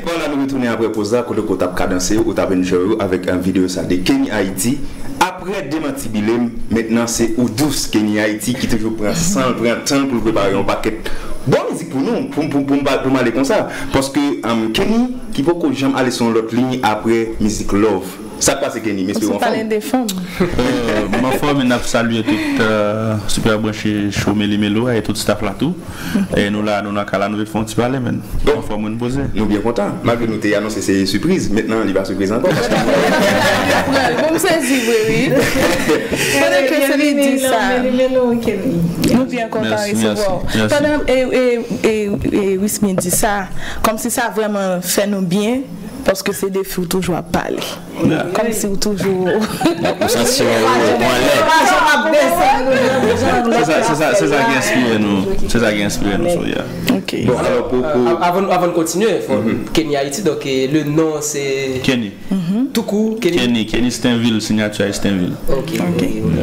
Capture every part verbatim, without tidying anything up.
Vwala, nou retounen apre poz la, kote ke w t ap kadanse, ou t ap enjoy ou avèk, eh, videyo sa de Kenny Haiti. Apre demanti bile m, mentnan se ou dous Kenny Haiti ki toujou pran san l, pran tan l pou l prepare yon pakèt bon mizik pou nou, pou, pou, pou, m pa- pou m ale konsa. Paske, um, Kenny, ki poko janm ale sou yon lòt liy apre mizik love. Sa k pase, Kenny? M espere w anfòm. Euh, m anfòm, n ap salye tout, euh, Super Branche Show Meli Melo a e tout staff la tou. E nou la, nou nan kay la, nou vin fè yon ti pale, menn. Bon. Anfòm, nou poze. Nou byen kontan, malgre nou te anonse se sipriz, mentnan li pa sipriz ankò. Paske Bon, m sezi vre, wi. Pandan ke se li di sa. Nou byen kontan resevwa w. Pandan e, e, e, e Wismy di sa, kòmsi sa vrèman fè nou byen, paske se de fi w toujou ap pale. Kòmsi w toujou. Ou santi w ou anlè. Se sa, se sa, se sa ki enspire nou. Se sa ki enspire nou, so yeah. Ok. Bon, alò, pou, pou, Avan, avan n kontinye, fò Kenny Haiti, donk eh, le non se Kenny. Toukou Kenny. Kenny, Kenny Stainville, sinyati a Stainville. Ok.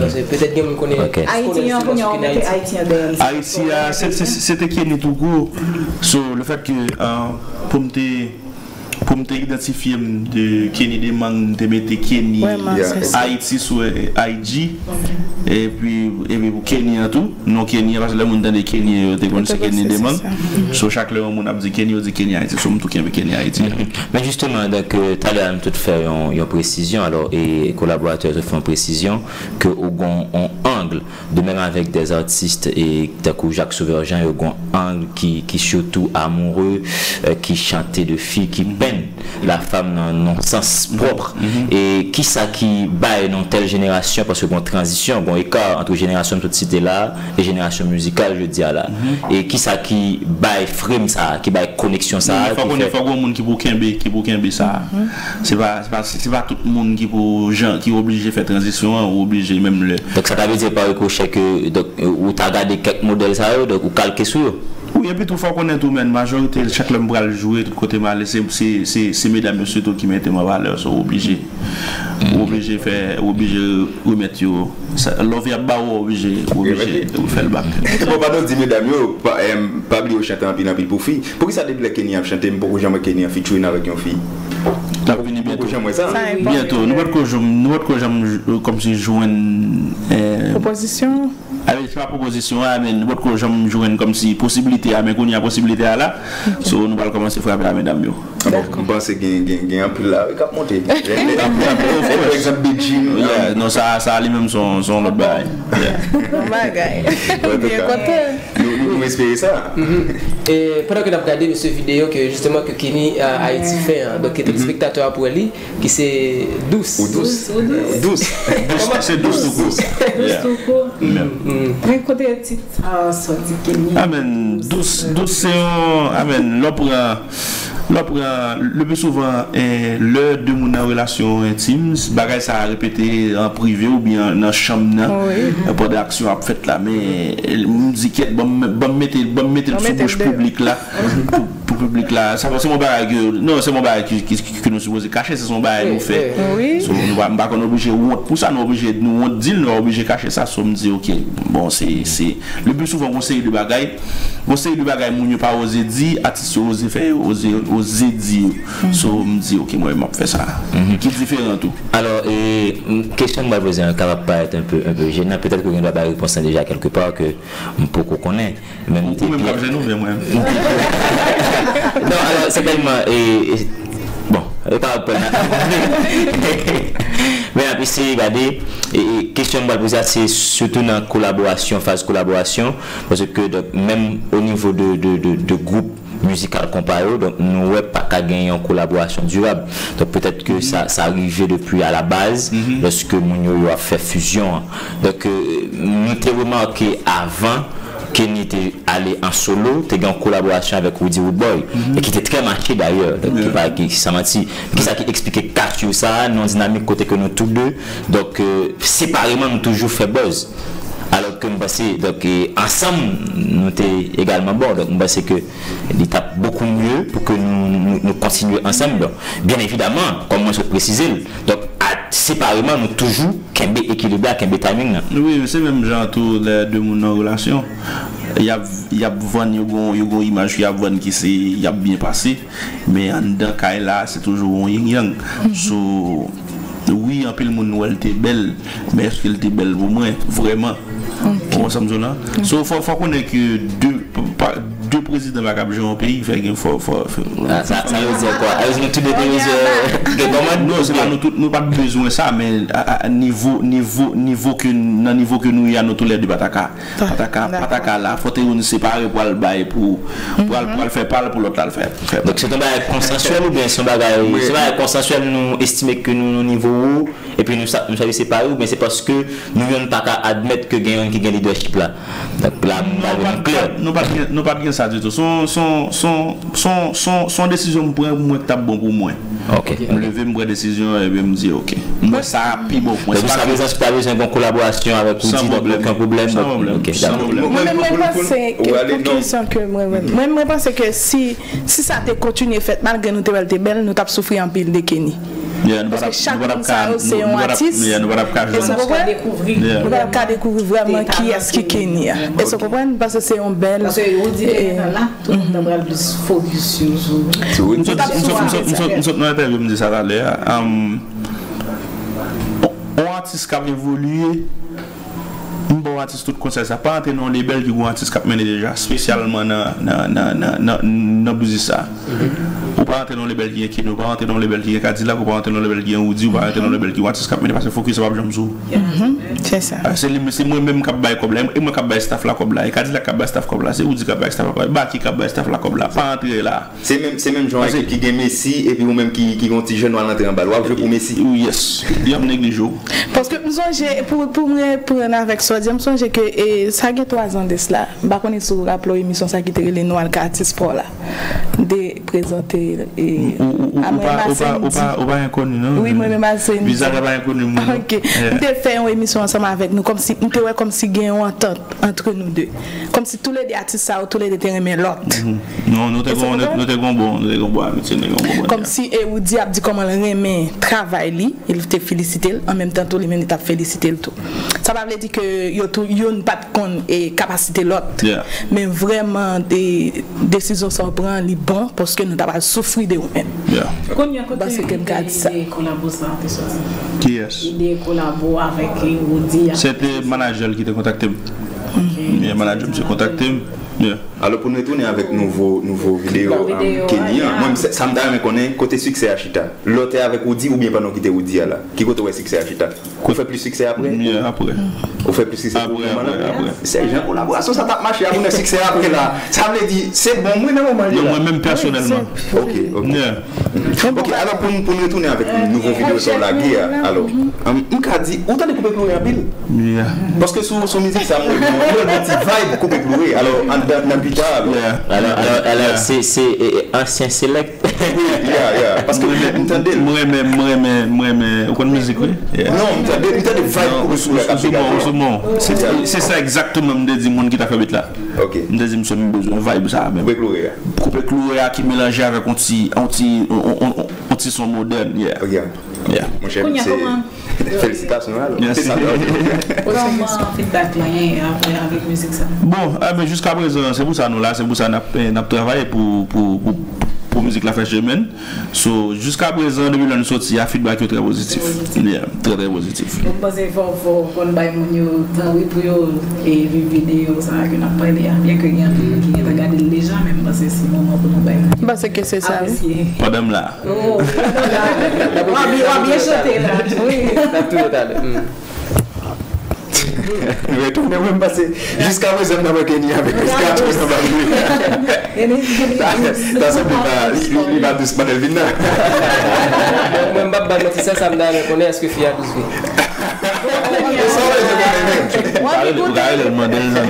Paske petèt gen moun konnen. Ok. Ayiti an, kounye a w mete Ayiti an dèyè m. Ayiti a, se- se- se- se te Kenny Toukou. So, le fèt ke euh, pou m te pou m te idantifye m de Kenny Demang, m te mete Kenny Wè, man, se sa. Ayiti sou eh, I G. Epi, epi pou Kenny an tou, non Kenny an, paske lè moun tande Kenny, yo te konn se Kenny Demang. So, chak lè yon moun ap di Kenny, yo di Kenny Ayiti. So, m tou kenbe Kenny Ayiti. Men jisteman, donk, euh, talè a nou tout fè yon, yon presizyon. Alò, e kolaboratè yo fè yon presizyon ke ou gon yon ang, de menm avèk dè artis e tankou Jacques Sauveur Jean, yo gon ang ki, ki sitou amoureux, euh, ki chante de fi, ki penn la femme nan, nan sans propre. E kisa ki bay nan tèl jenerasyon, paske gon tranzisyon, gon eka ant jenerasyon m sot site la e jenerasyon mizikal jodi a la. E kisa ki bay frame sa, ki bay koneksyon sa, Fòk ki ou fè fòk ou gon moun ki pou kenbe, ki pou kenbe sa. Se pa, se pa, se pa tout moun ki pou jan, ki oblije fè tranzisyon an, ou oblije menm lè. Donk sa ta vle di pa rikòchè ke donk ou ta gade kèk modèl sa yo, donk ou kalke sou yo. Wi, epi tou fò konnen tou, menn, majorite chak lè m pral jwe, tout kote m ale, se se se se medam yo sitou ki mete m an valè, so ou oblije ou oblije fè ou oblije remèt yo sa love y ap ba ou, ou oblije ou oblije ou fè l bak. Bon, pandan w di medam yo, pa, em, pa bliye w chante anpil anpil pou fi. Poukisa depi lè Kenny ap chante, m poko janm wè Kenny an featuring avèk yon fi? L ap vini Poko byento. Janm wè sa? Sa enpòtan. Byento, nou potko janm nou potko janm kòmsi jwenn eh, Pwopozisyon. Amen, se pa pwopozisyon an, amen, nou potko janm jwenn kòmsi posiblite a, men kounye a posiblite a la. So nou pral kòmanse frape a medam yo. Ah bon, m panse gen gen gen anpil la wi k ap monte. Lè- lè- lè- lè- Pa egzanp, Big Jim. Yeah, non, sa sa li menm se yon se yon lòt bagay. Yeah. Bon bagay. An tou Byen ka, kontan. nou nou- nou espere sa. E pandan ke n ap gade mesye videyo ke jisteman ke Kenny euh, Haiti fè an, donk telespectatè a pou li ki se dous. Ou dous. Dous. Dous, se dous toukou. Yeah. Men kote tit sa soti Kenny? Amen. Dous, dous se yon amen. Lè w pran lè w pran le pli souvan eh, lè de moun nan relasyon entim, bagay sa a repete an prive oubyen nan chanm nan. Pandan aksyon ap fèt la, men eh, m di kèt, ban m ban m mete ban m mete l sou bouch piblik la. Pou pou piblik la, sa se yon bagay ke non, se yon bagay ki ki ki nou sipoze kache, se yon bagay nou fè. So nou pa m pa konn oblije wont pou sa, nou oblije nou wont di l, nou oblije kache sa. So m di ok, bon, se se le pli souvan gon seri de bagay gon seri de bagay moun yo pa oze di, atis yo oze fè, yo oze oze di yo. So m di ok, mwen m ap fè sa ki diferan tou. Alò, e, kesyon m pral poze an kapab parèt enpe enpe jenan, petèt ke w gen dwa bay repons lan deja kèlke pa, ke m poko konnen. Men m te Ou menm k ap byen jwenn ou vre mwen. Non, alò, sètèlman, e, e, bon, e pa pran nan men ap eseye gade. E, e kesyon m pral poze a se sitou nan kolaborasyon, faz kolaborasyon, paske donk menm o nivo de de de de gwoup mizikal konpa yo, donk nou wè pa ka gen yon kolaborasyon dirab. Donk petèt ke sa sa rive depi a la baz, lòske moun yo yo ap fè fizyon an. Donk nou te remake avan Kenny te ale an solo, te gen yon kolaborasyon avèk Roody Roodboy, e ki te trè mache dayè, donk ki pa ki san manti. Kisa ki eksplike kap swiv sa a nan yon dinamik kote ke nou tou de, donk separeman nou toujou fè buzz? Alò ke m panse donk ansanm nou te egalman bon, donk m panse ke li t ap bokou mye pou ke nou nou kontinye ansanm. Donk byen evidaman, kòm mwen sot presize l, donk at separeman, nou toujou kenbe ekilib la, kenbe timing nan. Wi, se menm jan tou lè de moun nan relasyon. Y ap, y ap vann, yo gon, yo gon imaj ki ap vann ki se, y ap byen pase. Men anndan kay la, se toujou yon yin yang. So, wi, anpil moun wè l te bèl, men èske l te bèl pou mwen, vrèman? Ou konprann sa m di w la? So, fò, fò konnen ke de, pa, de prezidan pa kab jere yon peyi, fè gen fò, fò, fò. Ah, sa, sa yo di ankò. Sa yo di nou tou de te yo di, euh, gen kòmand? Non, se pa nou tout, nou pa t bezwen sa, men a, a, nivo, nivo, nivo ke, nan nivo ke nou ye a, nou toulède pa ta ka, pa ta ka, pa ta ka la, fò te youn separe pral bay pou, pral, pral fè pa l, pou lòt la al fè, fè pa l. Donk, se yon bagay konsansyèl oubyen se yon bagay, se yon bagay konsansyèl, nou estime ke nou nan nivo wo, epi nou sa, nou chwazi separe, oubyen se paske nou yonn pa ka admèt ke gen yonn ki gen lidèchip la? Donk, la, nou pa t gen, nou pa t gen, nou pa t gen sa ditou. Se yon, se yon, se yon, se yon, se yon, se yon desizyon m pran, mwen, k t ap bon pou mwen. Ok. M leve, m pran desizyon, epi m di, ok. M wè sa pi bon pou mwen. Donk, jiska prezan, si w ta bezwen gen yon kolaborasyon avèk Roody, donk, okenn pwoblèm. San pwoblèm. Ok, dakò. Mwen menm, mwen panse ke, pou kesyon ke mwen, mwen, mwen panse ke si, si sa te kontinye fèt, malgre nou te wè l te bèl, nou t ap soufri anpil de Kenny. Yeah, nou pa t ap, nou pa t ap ka, nou, nou pa t ap, yeah, nou pa t ap ka jwenn. Èske w konprann? Yeah. Nou pa t ap ka dekouvri vrèman kiyès ki Kenny a. Èske w konprann? Paske se yon bèl. Paske Roody te gentan la, tout moun ta pral plis fokis yo sou. M sot, m sot, m sot, m sot, m sot nan entèvyou, m di sa talè a. Um, yon atis k ap evolye, m ba w atis tout konsèy sa. Pa antre nan yon lebèl ki gen yon atis k ap mennen deja, espesyalman nan, nan, nan, nan, nan, nan biznis sa. Ou pa antre nan yon lebèl ki gen Kenny, ou pa antre nan yon lebèl ki gen Kadilak, ou pa antre nan yon lebèl ki gen Roody, ou pa antre nan yon lebèl ki gen yon atis k ap mennen, paske fokis la p ap janm sou ou. Se sa. Ah, se li, se mwen menm k ap bay kòb la, e mwen k ap bay staff la kòb la, e Kadilak k ap bay staff kòb la, se Roody k ap bay staff la kòb la, e Baky k ap bay staff la kòb la. Pa antre la. Se menm, se menm jan yon ekip ki gen Messi, epi ou menm ki, ki gen yon ti jèn nwa nan tren anba l, w ap jwe pou Messi. Yes. Yo ap neglije w. Paske m sonje, pou, pou mwen reprann avèk sa w di a, m sonje ke, e, sa gen twa zan de sila. M pa konnen si w raple w emisyon sa ki te rele Nou al ka atis pa w la. M te prezante, e, ou, ou, ou, ou pa, ou pa, ou pa, ou pa enkoni, non? Wi, mwen menm a Sandy. Vizaj la pa enkoni, non? Ok. M te fè yon emisyon ansanm avèk nou, kòmsi, m te wè kòmsi gen yon antant antre nou de. Kòmsi toulede atis sa yo, toulede te renmen lòt. Non, nou te gon, nou, nou te gon bon, nou te gon bon amitye, nou te gon bon bon. Kòmsi, e, Roody ap di kòman l renmen travay li, e l te felisite l, an menm tan tou, li menm li t ap felisite l tou. Sa pa vle di ke yo tou, youn pa t konn, e, kapasite lòt. Yeah. Men vrèman, e, desizyon sa w pran, li bon, paske nou ta pral soufri de ou menm. Yeah. Kounye a, kote ide kolabo sa a te soti? Kiyès? Ide kolabo avèk, e, Roody a. Se te manajè l ki te kontakte m. Ok. Yeah, manajè m te kontakte m. Yeah. Alò, pou n retounen avèk nouvo, nouvo videyo, um, Kenny an, mwen, sa m ta renmen konnen, kote siksè a chita? Lè w te avèk Roody oubyen pandan w kite Roody a la? Ki kote w wè siksè a chita? Ou fè plis siksè apre? Yeah, apre. Ou fè plis siksè pou moman la? Apre, apre. Se jan kolaborasyon sa t ap mache a pou n wè siksè apre la. Sa vle di, se bon, mwen, nan moman li la. Non, mwen menm pèsonèlman. Ok, ok. Yeah. Ok, alò pou n, pou n retounen avèk nouvo videyo sa w lage a, alò, um, m ka di, ou tande Koupe Ploure anpil? Yeah. Paske sou, sou mizik sa, mwen, mwen, mwen ti vibe Koupe Ploure, alò, an, nan, nan pita, alò. Yeah. Alò, alò, alò, se, se, e, e, ansyen selèk. Yeah, yeah. Paske m tande l. Mwen renmen, mwen renmen, mwen renmen, ou konn mizik, wi? Yeah. Non, m tande, m tande vibe Koupe Ploure k ap degaje a. Ou sou bon, ou sou bon. Se, se sa egzakteman m te di moun ki ta fè beat la. Ok. M te di misye m bezwen vibe sa a menm. Koupe Ploure a. Koupe Ploure a ki melanje avèk yon ti, yon ti, yon, yon, yon, yon ti son modèn, yeah. Ok. Yeah. Monchè, se felisitasyon, alò. Mèsi. Kòman feedback lan ye avè, avèk mizik sa? Bon, e ben, jiska prezan, se pou sa nou la, se pou sa n ap, n ap travay pou, pou, pou, pou mizik la fè chemen l. So, jiska prezan, depi lè n soti a, feedback yo trè pozitif. Yeah, trè, trè pozitif. Bon, m panse fò, fò w konn bay moun yo tan, wi, pou yo, e, viv videyo sa a ke n ap pale a. Byen ke gen anpil moun ki gentan gade l deja, men m panse se moman pou nou bay moun yo. M panse ke se sa, wi. Apresye. Pandan m la. Oh, w ap byen, w ap byen chante la. Wi. N ap tounen talè. Hmm. Retounen, mwen, m panse, jiska prezan, m nan manke ni avèk Rizka, tou nan bal li. Ta, ta sanble pa, li, li, li pa dous pandan l vin nan. Bon, mwen, m p ap ba l manti, sèl sa m ta renmen konnen, èske fi a dous vre? E sa w bezwen konnen menm? Ou ka rele, ou ka rele l, mande l nan.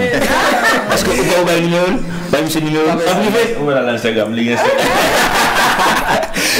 Èske ou pa ou bay nimewo l? Bay misye nimewo l an prive? Ou wè l nan Instagram, li gen Instagram. Se,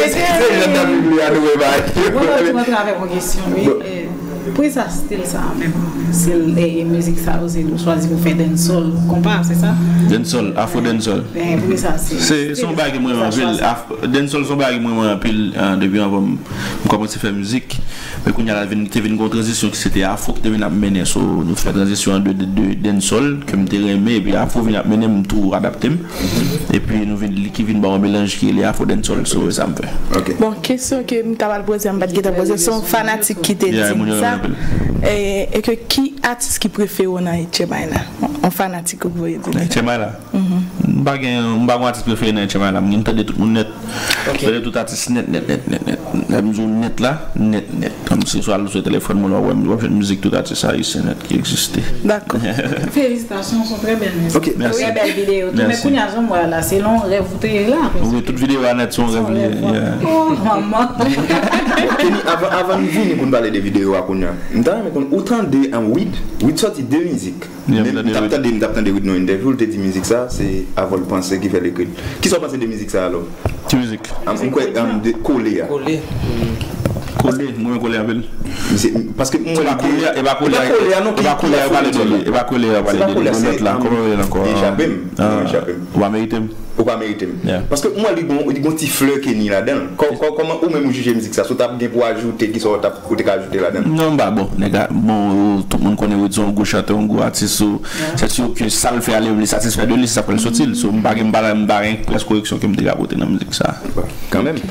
se jan n ap viv li a, nou wè bagay. Mwen, mwen, mwen, mwen, avèk yon kesyon, wi. Bon. E, Poukisa stil sa a menm? Stil e, e mizik sa yo, se ou chwazi pou fè dancehall konpa, se sa? Dancehall, afro dancehall. Eh, poukisa se Se se yon bagay ke mwen renmen anpil. Af- Dancehall se yon bagay ke mwen renmen anpil, ah, depi anvan m, m kòmanse fè mizik. Men kounye a la vin, te vin gen yon tranzisyon ki se te afro ki te vin ap mennen. So, nou fè tranzisyon an de, de, de dancehall ke m te renmen, epi afro vin ap mennen, m tou adapte m. Epi nou vin, li ki vin ba yon melanj ki rele afro dancehall, so, e sa m fè. Ok. Bon, kesyon ke m ta pral poze a, m pa t gentan poze, se yon fanatik ki te di m sa. E, e ke ki atis ki prefere w nan H M I la? Yon fanatik ou voye di m sa. H M I la? M pa gen, m pa gen atis prefere nan H M I la. M gen tande tout moun nèt. M tande tout atis nèt, nèt, nèt, nèt, nèt. Lè m di w nèt la, nèt, nèt. Kòm si swa sou telefòn mwen, w ap wè m, w ap jwenn mizik tout atis ayisyen nèt ki egziste. Dakò. Felisitasyon, se yon trè bèl mizik. Ok, mèsi. Trè bèl videyo tou. Men kounye a, jan m wè a la, se yon rèv ou te ye la. Wi, tout videyo a nèt se yon rèv li ye. Oh, manman. Bon, Kenny, avan, avan n vini pou n pale de videyo a kounye a, m ta renmen konn, ou tande an Wid? Wid sòti de mizik. Men m t ap tande, m t ap tande Wid nan yon entèvyou, l te di mizik sa, se Avòl Panse ki fè l ekri l. Kisa w panse de mizik sa alò? Ki mizik? M kwè, de Kole a. Kole. Kole, mwen renmen Kole anpil. Paske mwen. Se pa Kole a, e pa Kole a, e pa Kole a yo pale de li, e pa Kole a yo pale de li, de lòt la, kòman yo rele ankò? Li echape m. Li echape m. Ou pa merite m. Ou pa merite m. Paske mwen li gon, li gon ti flè Kenny ladan l. Kòman ou menm ou jije mizik sa? Si w t ap gen pou ajoute, kisa w t ap, ou te ka ajoute ladan l? Non, m pa bon. Nèg la, bon, tout moun konnen Wid se yon gwo chantè, yon gwo atis. So, se si ke sa l fè a, li satisfè de li, se sa k fè l soti l. So, m pa gen, m pa, m pa gen pyès koreksyon ke m te ka pote nan mizik sa. Kanmenm.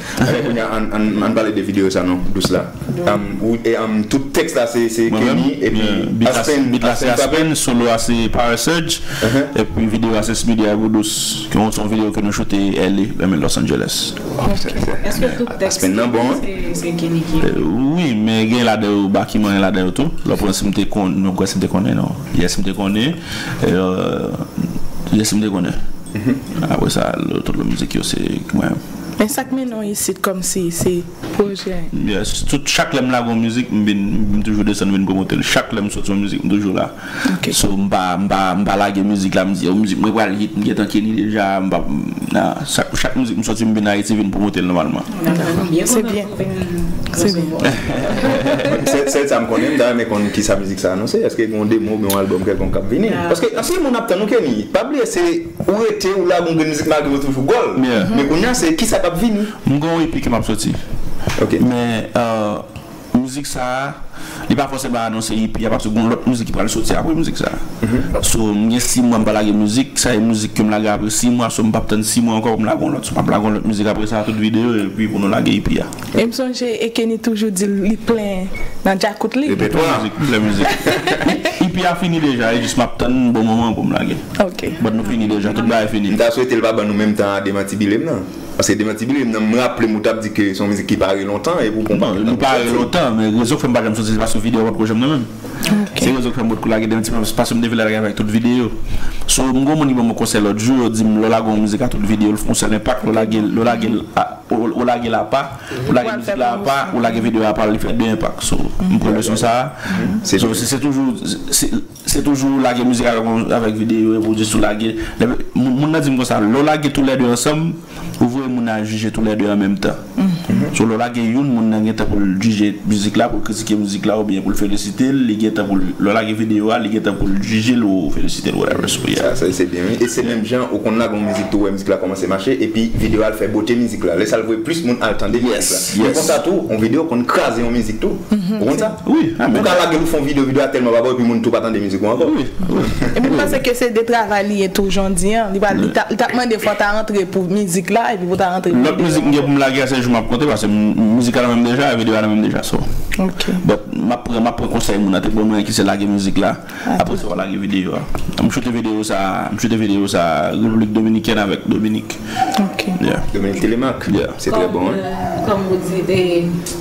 Kounye a, ann pale de videyo sa non, dous la. Tout tèks la se Kenny epi Aspen. Bit la se Aspen, solo a se Power Surge. Epi videyo a se Smidy ak Roudous. Ki se yon videyo ke nou choute L A, menm Los Angeles. Èske tout tèks se Kenny ki ekri? Wi, men gen ladan yo Bakiman, gen ladan yo tou. Lè w pran si m te konnen, mwen kwè si m te konnen non. Yes, m te konnen. Yes, m te konnen. Apre sa, tout lòt mizik yo se mwen. Men sa k mennen w isit kòmsi se pwojè? Yes, tout, chak lè m lage yon mizik, m vin, m toujou desann vin pwomote l. Chak lè m soti yon mizik, m toujou la. So m pa, m pa, m pa lage mizik la, m di, o, mizik mwen pral hit, m gentan Kenny deja, m pa, nan, chak, chak mizik m soti, m vin Ayiti, vin pwomote l nòmalman. Se byen. Se byen. Sèl sa m konnen, m ta renmen konn kisa mizik sa anonse. Èske gen yon demo oubyen yon albòm kèlkonk k ap vini? Paske anpil moun ap tann ou Kenny. Pa bliye se ou rete, ou lage yon grenn mizik malgre w toujou gòl. Men kounye a se kisa k ap vini. M gen yon EP ke m ap soti. Men mizik sa a, li pa fòseman anonse EP a paske gen yon lòt mizik ki pral soti apre mizik sa a. So m gen sis mwa m pa lage mizik, sa e mizik ke m lage apre sis mwa, so m p ap tann sis mwa ankò pou m lage yon lòt. So m ap lage yon lòt mizik apre sa, tout videyo epi pou nou lage EP a. E m sonje e Kenny toujou di l li plen nan djakout li. Repetwa. Mizik, plen mizik. EP a fini deja, e jis m ap tann bon moman pou m lage. Ok. But nou fini deja, tout bagay fini. M ta swete l pa ban nou menm tan a demantibile m nan. Paske demantibile m nan, m raple m ou t ap di ke se yon mizik ki pare lontan epi w pran yon pakèt tan pou soti. Li pare lontan, men rezon k fè m pa janm soti se paske videyo a potko janm nan men m. Se rezon k fè m potko lage demantibile m, se paske m te vle lage avèk tout videyo. So m gen yon moun ki ban m yon konsèy lòt jou, yo di m lè w lage yon mizik a tout videyo l fè yon sèl enpak, lè w lage, lè w lage l a, ou lage l apa, ou lage mizik la apa, ou lage videyo a apa, li fè de enpak. So m pran leson sa a. So se, se toujou, se, se toujou lage mizik avèk, avèk videyo epi w jis ou lage. Moun, moun nan di m konsa, lè w lage toulède ansanm, ou voye moun nan al jije toulède an menm tan. So lè w lage youn, moun nan gen tan pou l jije mizik la, pou l kritike mizik la oubyen pou l felisite l, li gen tan pou l, lè w lage videyo a, li gen tan pou l jije l ou felisite l, whatever. So yeah. Sa, sa se byen wi. E se menm jan ou konn lage yon mizik tou, wè mizik la kòmanse mache, epi videyo a al fè bote mizik la. Lè sa l voye plis moun al tande mizik la. Men konsa tou, yon videyo konn kraze yon mizik tou. Ou konn sa? Wi, amen. Ou ka lage l ou fè yon videyo, videyo a tèlman pa bon epi moun tou pa tande mizik ou ankò. Wi, wi. Epi m panse ke se de travay li ye tou jan w di an. Li pa, li t ap, li t ap mande fò w ta rantre pou mizik la epi pou w ta rantre pou videyo a. Lòt mizik m gen pou m lage a se jou m ap konte paske mizik la nan men m deja, videyo a nan men m deja so. Ok. But m ap pran, m ap pran konsèy moun nan te ban mwen ki se lage mizik la. Apre sa w a lage videyo a. M choute videyo sa, m choute videyo sa Repiblik Dominikèn avèk Dominique. Ok. Yeah. Dominique Telemaque. Yeah. Se trè bon wi. Kòm ou di,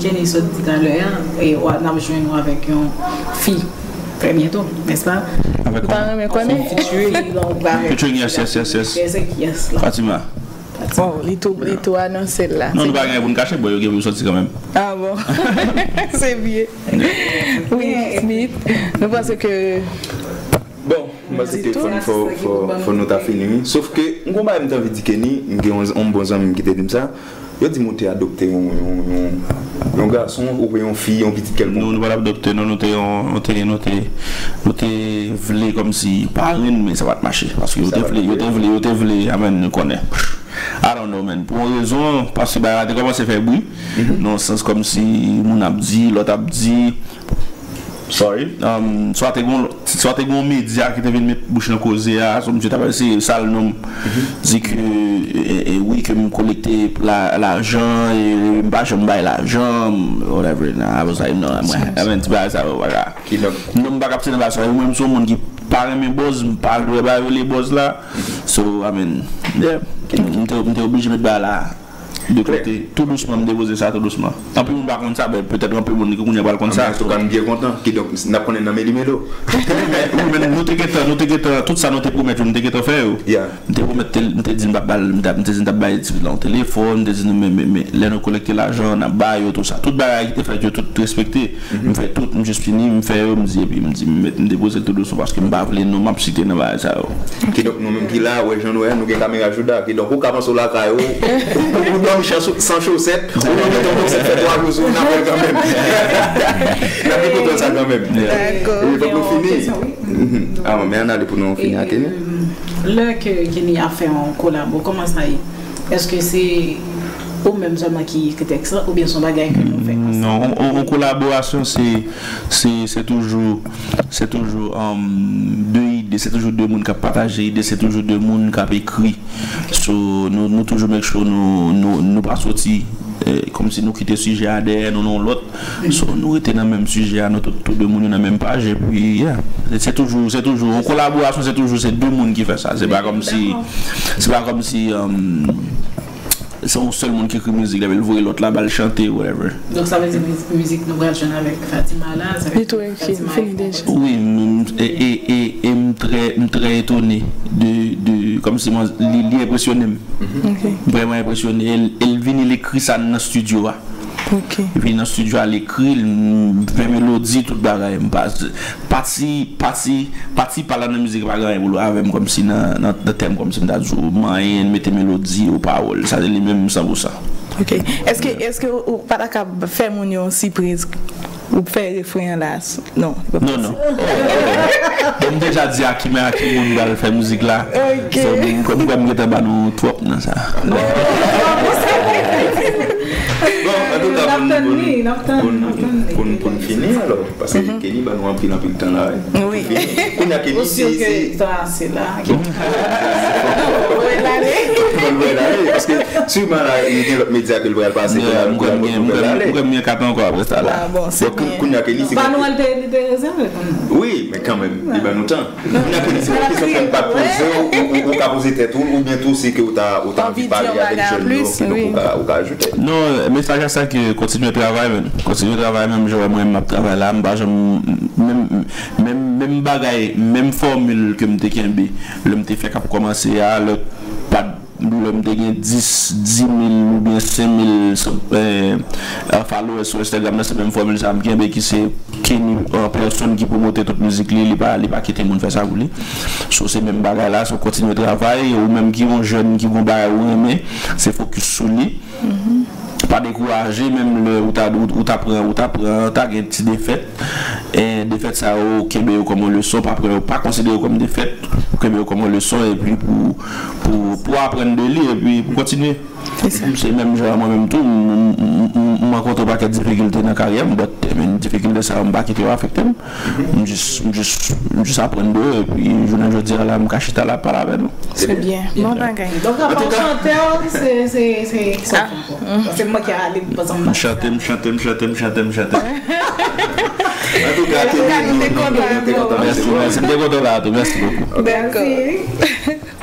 Kenny sot di talè a, e w a, n ap jwenn ou avèk yon fi trè byento, nèspa? Avèk yon. Ou ta renmen konnen? Featuring. Featuring, yes, yes, yes, yes. Yes, yes la. Fatima. Oh, li tou, li tou anonse l la. Non, nou pa gen pou n kache, bon, yo gen pou yo soti kanmenm. Ah bon. Se byen. Wi, Smith, nou panse ke. Bon, m panse ke fò, fò, fò, fò nou ta fini wi. Sof ke m gon bagay m t anvi di Kenny, m gen yon, yon bon zanmi m ki te di m sa. Yo di m ou te adopte yon, yon, yon, yon gason oubyen yon fi, yon pitit kèlkonk. Nou, nou pa t adopte, non, nou te yon, nou te, nou te, nou te vle kòmsi parenn, men sa pa t mache. Paske yo te vle, yo te vle, yo te vle, amèn, nou konnen. I don't know, man. Pou yon rezon, paske bagay la te kòmanse fè bri, nan yon sans kòmsi moun ap di, lòt ap di, sorry, um, swa te gon, swa te gon medya ki te vin met bouch nan koze a, so misye t ap eseye sal non m, di ke, e, e, wi, ke m kolekte la, lajan, e m pa janm bay lajan, whatever, nah, I was like, non, mwen, amèn, ti bagay sa yo, pa ka. Non, m pa ka pase nan bagay sa yo, mwen, m se yon moun ki pa renmen buzz, m pa dwe bay rele buzz la, so, amèn, yeah, m te, m te oblije met bagay la de kote, tou dousman, m depoze sa tou dousman. Anpil moun pa konn sa, men petèt anpil moun ki kounye a pral konn sa. Antouka, m byen kontan. Kidonk, n ap konnen nan meli melo. Wi, men, wi, men nou te gentan, nou te gentan, tout sa nou te pwomèt yo, nou te gentan fè yo. M te pwomèt, te, m te di m p ap ba l, m te, m te di m t ap bay ti pitit la yon telefòn, m te di nou, men, men, men, lè nou kolekte lajan, n ap ba yo, tou sa. Tout bagay ki te fèt yo, tout respekte. M fè tout, m jis fini, m fè yo, m di, epi m di, m met, m depoze l tou dousman paske m pa vle non m ap site nan bagay sa yo. Kidonk, nou menm ki la, wè jan nou wè, nou gen kamera jouda. Kidonk, ou ka panse w lakay ou, ou, ou, ou dòmi san cho-, san chosèt, ou dòmi san chosèt, fè twa jou sou ou, n ap wè l kanmenm. N ap gen kontan sa kanmenm. Dakò. Wi, fòk nou fini. Mhm. Ah, men ann ale pou nou fini ak Kenny. Lè ke Kenny ap fè yon kolabo, kòman sa ye? Èske se ou menm sèlman ki ekri tèks la, oubyen se yon bagay ke nou fè ansanm? Non, yon, yon, yon kolaborasyon, se, se, se toujou, se toujou, um, de ide, se toujou de moun k ap pataje ide, se toujou de moun k ap ekri. So, nou, nou toujou make sure nou, nou, nou pa soti, eh, kòmsi nou kite sijè a dèyè nou nan yon lòt. So, nou rete nan menm sijè a, nou tout, tout de moun yo nan menm paj, epi, yeah. Se, se toujou, se toujou, yon kolaborasyon, se toujou, se de moun ki fè sa. Se pa kòmsi, se pa kòmsi, um, se yon sèl moun ki ekri mizik la, epi l voye lòt la, ba l chante, whatever. Donk, sa vle di mizik, mizik nou pral jwenn avèk Fatima la, sa vle di Fatima fini deja. Wi, m, e, e, e, e m trè, m trè etone de, de, kòmsi mwen, li, li enpresyone m. M vrèman enpresyone. E l, e l vini, l ekri sa nan estidyo a. Li vini nan estidyo a, l ekri, l fè melodi, tout bagay. M pa, pati, pati, pati pa la nan mizik pa gen anyen pou l wè avè m, kòmsi nan, nan, nan tèm, kòmsi m ta di w manyen, mete melodi ou pawòl. Sa se li menm san pou san. Ok. Èske, èske ou, ou pa ta kab fè moun yo yon sipriz? Ou fè refren an la? Non, li pa posib. Non, non. Oh, oh. Bon, m deja di a ki, men a ki moun m pral fè mizik la. Ok. So, m, m kwè m gentan ba nou twòp nan sa. Bon, antouka, pou n, pou n, pou n, pou n fini, alò, paske Kenny ba nou anpil, anpil tan la, wi. Wi. Pou n fini. Kounye a, Kenny, si, si. Ou si ke tan ase la? Bon, wè l ale. Bon, wè l ale, paske siman la, gen lòt medya ke l pral pase, kounye a, nou pral, nou pral ale. M kwè m gen kat ankò apre sa la. Ah, bon, se byen. Kounye a, Kenny, si. Ba nou al te, te rezève, kanmenm. Wi, men kanmenm, li ban nou tan. Kounye a, Kenny, si gen kesyon ke m pa t poze w, ou, ou, ou ka poze tèt ou, oubyen tou, si ke ou ta, ou ta anvi pale avèk jèn yo, kidonk ou ka, ou ka ajoute. Non, mesaj la se ke kontinye travay, men. Kontinye travay, menm jan mwen, m ap travay la, m pa janm, menm, menm, menm bagay, menm fòmil ke m te kenbe, lè m te fèk ap kòmanse a, lè pa, lè m te gen dis, dis mil oubyen senk mil, eh, followers sou Instagram nan, se menm fòmil sa a m kenbe ki se Kenny an pèsòn ki pwomote tout mizik li, li pa, li pa kite moun fè sa pou li. So, se menm bagay la, so kontinye travay, ou menm ki yon jèn ki gon bagay ou renmen, se fokis sou li. Pa dekouraje, menm lè ou ta, ou, ou ta pran, ou ta pran, ta gen ti defèt. E defèt sa yo, kenbe yo kòm yon leson, pa pran yo, pa konsidere yo kòm defèt, kenbe yo kòm yon leson, epi pou, pou, pou aprann de li, epi pou kontinye. Se sa. Se menm jan mwen menm tou, m, m, m, m rankontre yon pakèt difikilte nan karyè m, but, I mean, difikilte sa yo, m pa kite yo afekte m. M jis, m jis, m jis aprann de yo, epi jounen jodi a la, m ka chita la ap pale avè nou. Se byen. Bon bagay. Donk, apa w chante, se, se, se, se, se mwen ki ale, m panse m pa. M chante, m chante, m chante, m chante, m chante. Antouka, Kenny, nou, nou, nou te kontan. Mèsi, mèsi. M te kontan la tou. Mèsi bokou. Mèsi.